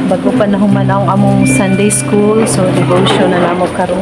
Bago pa nahuman ang among Sunday school, so devotion na namo karon.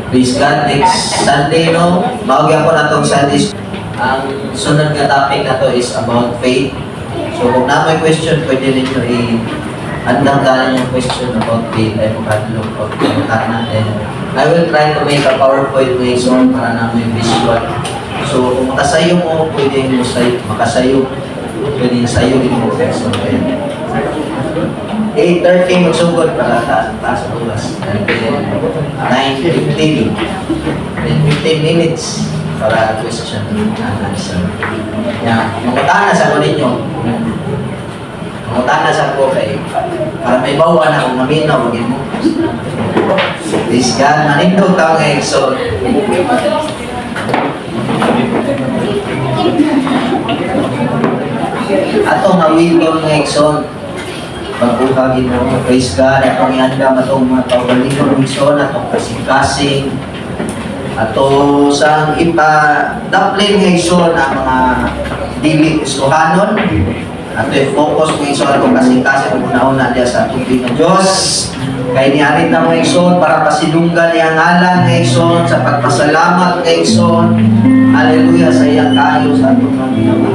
Please God, next Sunday, no? Mao gyapon atong Sunday. Ang sunod nga topic nato is about faith. So kung naa may question, pwede ninyo i-andam galing yung question about faith ay makadlok o natin. I will try to make a PowerPoint way so para na may visual. So kung makasayo mo, pwede mo sayo, makasayo. Pwede sayo din mo. So, ayun. 8:30 magsugod para taas taas ang oras. And then 9:15. Then 15 minutes para question and answer. Yeah, mangutana sa ko ninyo. Mangutana sa ko kay para may bawa na kung maminaw wag mo. Please God, manindog ta mga igsoon. Atong awiton, mga igsoon. Pagbuha Ginoo, praise God, atong iandam atong mga kaugalingon, igsoon, atong kasing-kasing, ato sang ipa daplin, nga igsoon, ang mga dili Kristohanon. Ato i-focus, mga igsoon, atong kasing-kasing ug una-una diya sa tubig ng Dios. Kay niarit na, mga igsoon, para pasidunggan iyang ngalan, mga igsoon, sa pagpasalamat, mga igsoon. Hallelujah sa iyang kayo sa atong mga ginawa.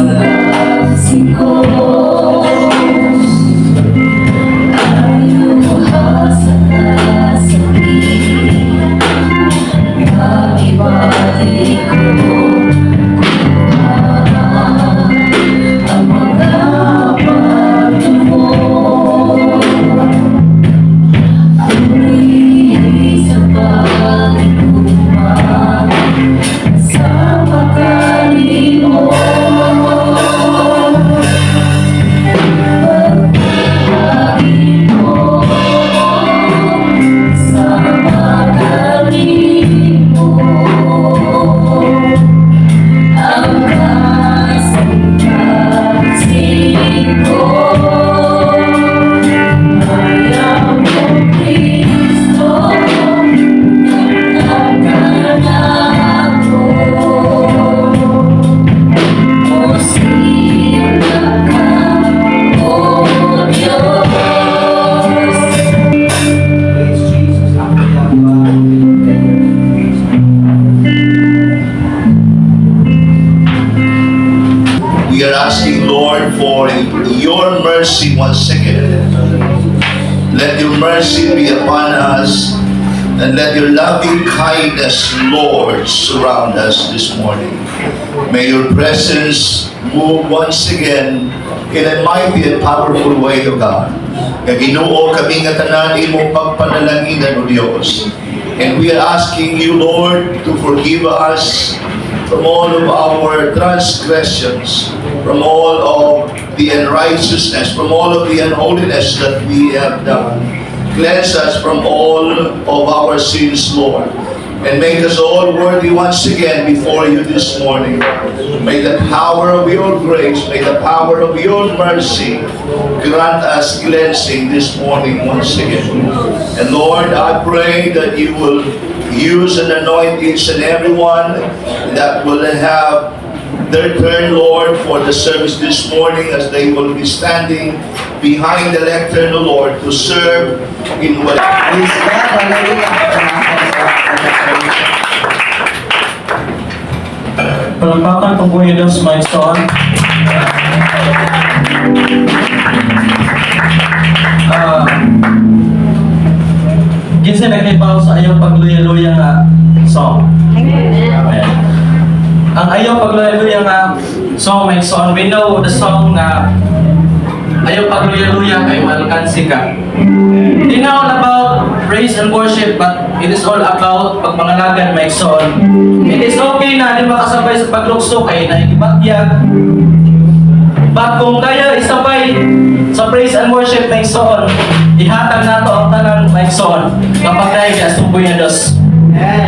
Kasing ko ayuha sa kasakit. Kaibati ko kuha ang mga pagtumo. Purihi sa pagiguma sa makalimo. Pagpapagi mo sa makalimo ang kasing ko. Ayaw mo Kristo nagkanako. O sila ka, O Diyos. Praise Jesus. Ako yan ba? We are asking, Lord, for your mercy once again. Let your mercy be upon us and let your loving kindness, Lord, surround us this morning. May your presence move once again in a mighty and powerful way, O God. Nga Ginoo, kami nga tanan imong pagpanalanginan, O Diyos. And we are asking you, Lord, to forgive us from all of our transgressions, from all of the unrighteousness, from all of the unholiness that we have done. Cleanse us from all of our sins, Lord, and make us all worthy once again before you this morning. May the power of your grace, may the power of your mercy grant us cleansing this morning once again. And Lord, I pray that you will use and anoint each and every one that will have their turn, Lord, for the service this morning as they will be standing behind the lectern, O Lord, to serve in what Praise God. Hallelujah. Palakpakan po po yung Diyos, my son. sa Ayaw Pagluya-luya nga song. Amen. Ang Ayaw Pagluya-luya nga song, mga igsoon, we know the song nga "Ayaw Pagluya-luya kay maalkansi ka." Hindi na all about praise and worship, but it is all about pagpangalagan, mga igsoon. It is okay na di makasabay sa paglukso kay naikibatyag. But kung kaya isabay sa praise and worship, mga igsoon, ihatag nato ang tanan, mga igsoon, kapag dahil ka na Diyos.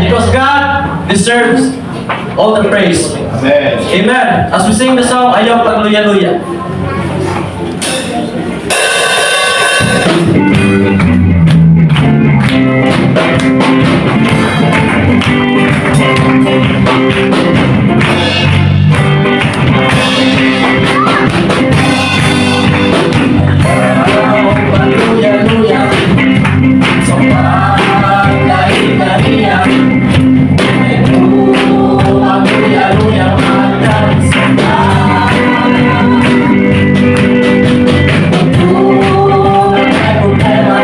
Because God deserves all the praise. Amen. Amen. As we sing the song, Ayaw Pagluya-luya. Ayaw pagluya-luya sa paglahi-lahiya. Pagluya-luya maalkansi ka. Kung may problema,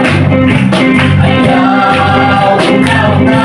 ayaw ikaw na.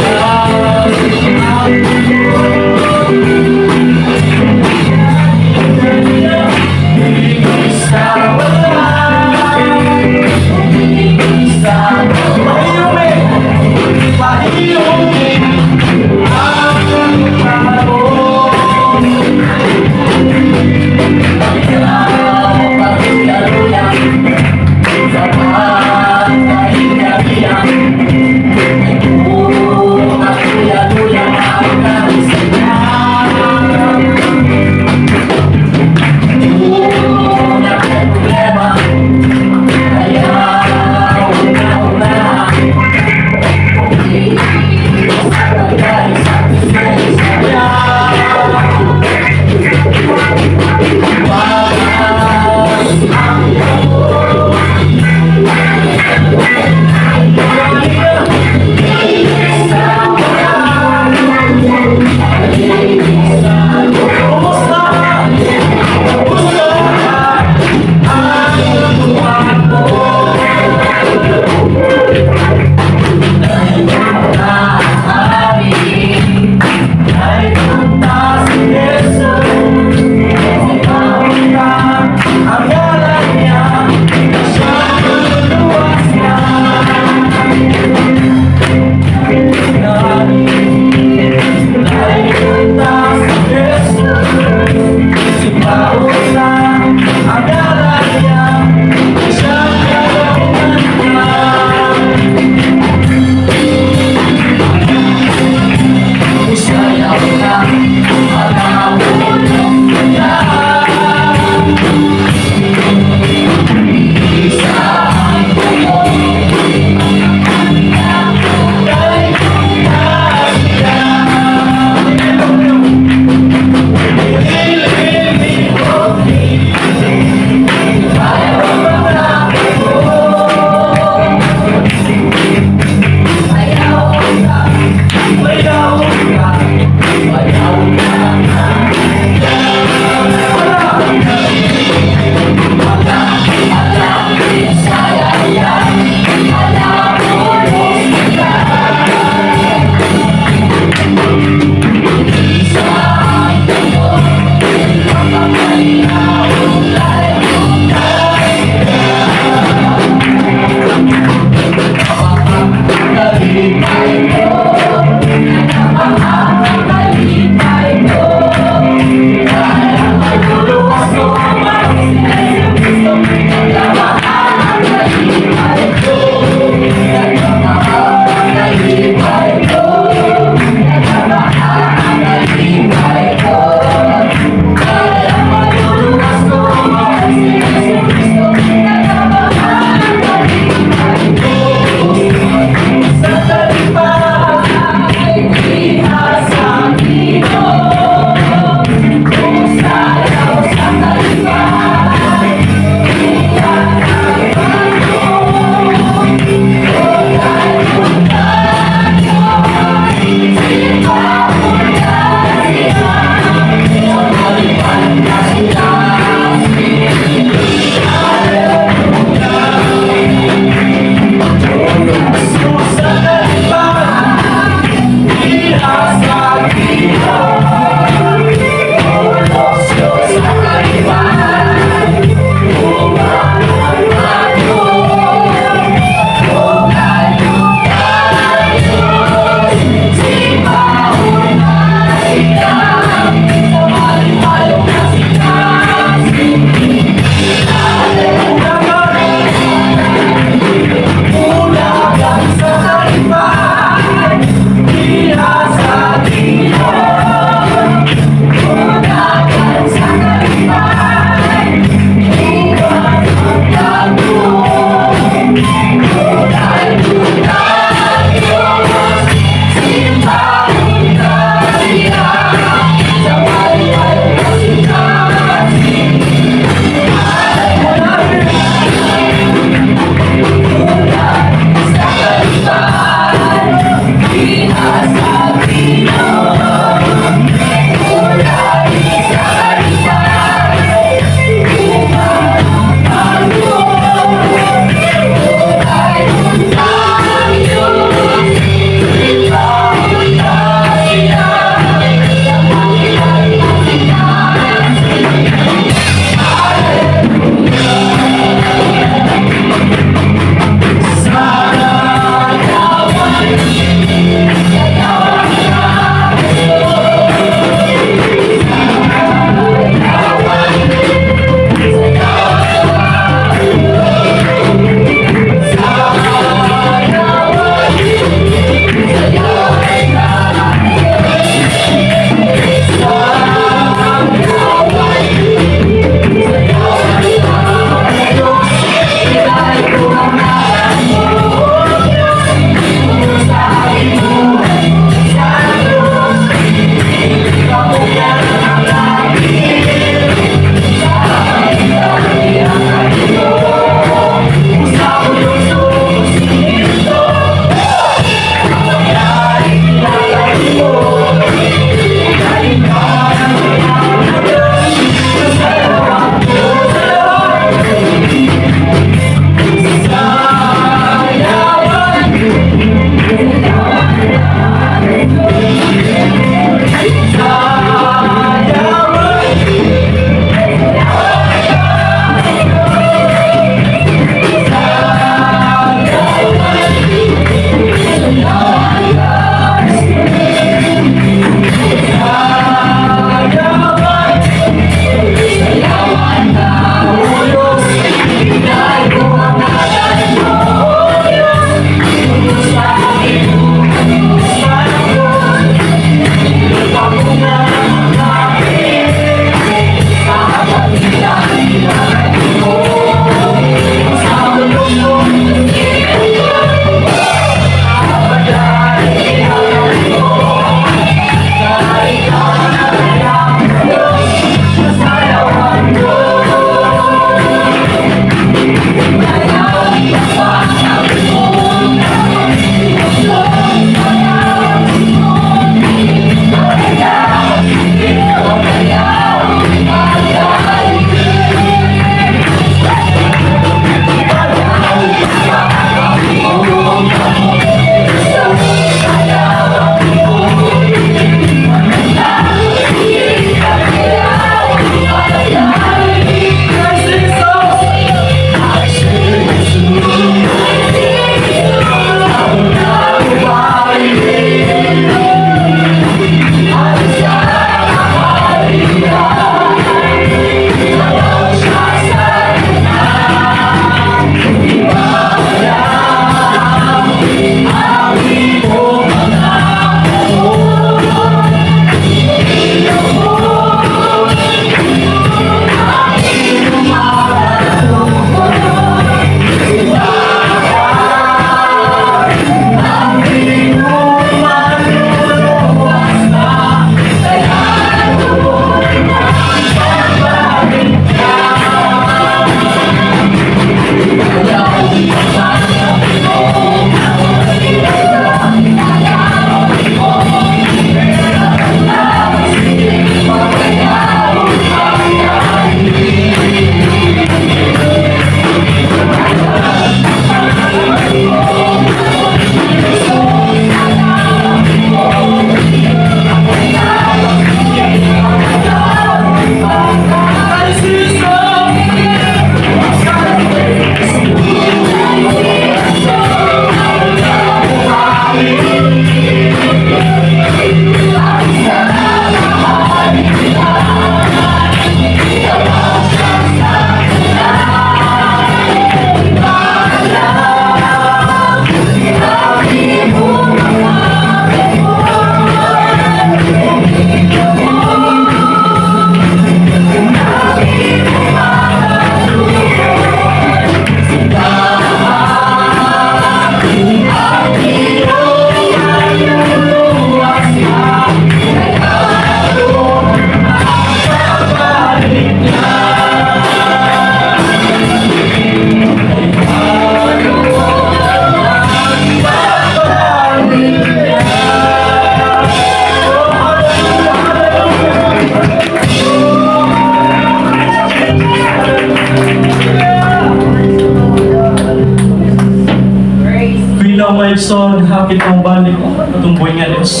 Paminaw, mga igsoon, hapit ang balik atong buhay nga Diyos.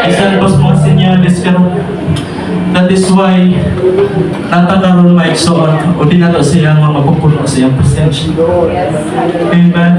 Bisan pas mga senyales karon. That is why naa ta karon, mga igsoon, o di nato siya nga mapupuno sa iyang presensya. Amen.